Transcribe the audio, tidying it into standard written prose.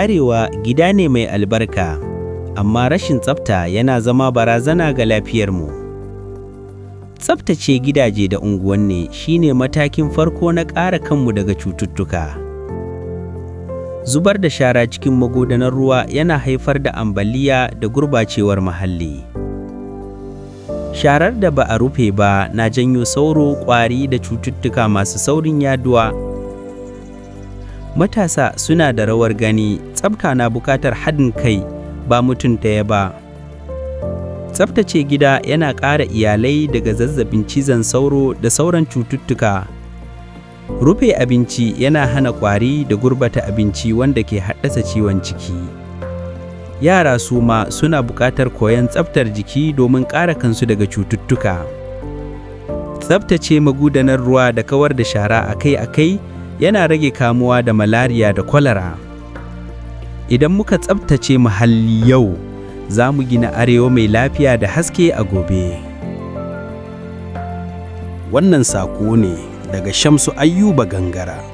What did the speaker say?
Arewa gida ne mai albarka, amma rashin tsafta yana zama barazana ga lafiyarmu. Tsaftace gidaje da unguwanni shine matakin farko na kare kanmu daga cututtuka. Zubar da shara cikin magudanan ruwa yana haifar da ambaliya da gurbacewar muhalli. Sharar da ba a rufe ba na janyo sauro, ƙwari da cututtuka masu saurin yaduwa. Matasa suna da rawar gani, tsafta na buƙatar haɗin kai ba mutum ɗaya ba. Tsaftace gida yana kare iyalai daga zazzabin cizon sauro da sauran cututtuka. Rufe abinci yana hana ƙwari da gurbata abinci wanda ke haddasa ciwon ciki. Yara su ma suna buƙatar koyon tsaftar jiki domin kare kansu daga cututtuka. Tsaftace magudanar ruwa da kawar da shara akai-akai yana rage kamuwa da malariya da kwalara. Idan muka tsaftace muhalli yau, za mu gina Arewa mai lafiya da haske a gobe. Wannan saƙo ne daga Shamsu Ayyuba Gangara.